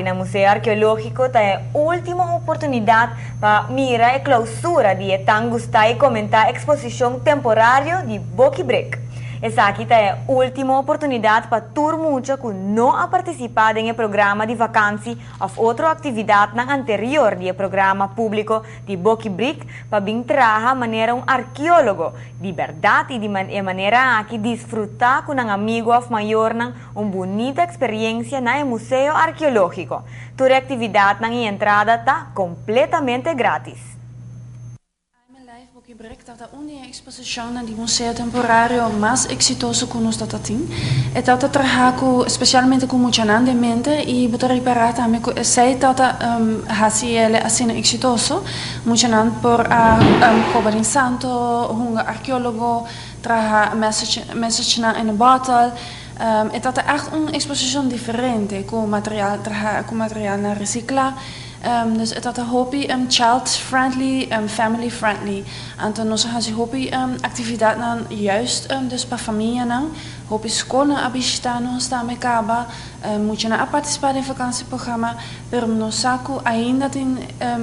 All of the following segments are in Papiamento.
Na Museo Arkeológiko ta e último oportunidat pa mira e klousura di e tan gustá i komentá eksposishon temporario di Boki Brik. Esaki ta e último oportunidat pa tur mucha ku no a partisipá den e programa di vakansi òf otro aktividatnan anterior di e programa públiko di Boki Brik pa bin traha manera un arkeólogo di bèrdat i di e manera aki disfrutá ku nan amigu òf mayornan un bunita eksperensia na e Museo Arkeológiko. Tur e aktividatnan i entrada ta kompletamente grátis. I'm Alive Boki Brik ta un di e eksposishonnan di museo temporario mas eksitoso ku nos ta tin. E ta traha ku spesialmente ku muchanan den mente i bo ta ripará tambe ku esei ta hasi el asina eksitoso. Muchanan por a koba den santo, hunga arkeólogo, traha message in a bottle. E ta echt un eksposishon diferente ku material traha ku materialnan resiklá. Dus e ta hopi child friendly, family friendly. Anto nos a hasi hopi aktividatnan juist dus pa famianan, hopi skol a bishitá nos tambe kaba, muchanan a partisipá den vakantieprogramma, pero nos sa ku ainda tin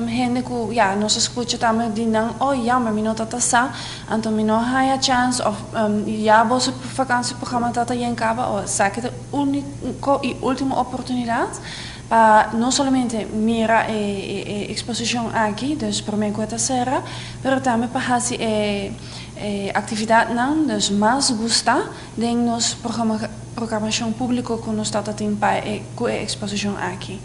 hende ku, ja, nos a skucha tambe di nan: "Oh, jammer, mi no tabata sa, anto mi no haya chance," of "Ja, boso vakantieprogramma ta yen kaba." O esaki ta úniko i último oportunidat pa no solamente mira e eksposishon aki, dus promé ku e ta sera, pero tambe pa hasi e aktividatnan dus mas gustá den nos programashon públiko ku nos ta tin pa ku e eksposishon aki.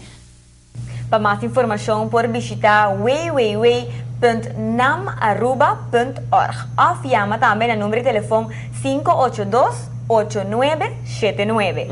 Pa mas informashon por bishitá www.namaruba.org òf yama tambe na number di telefòn 582 8979.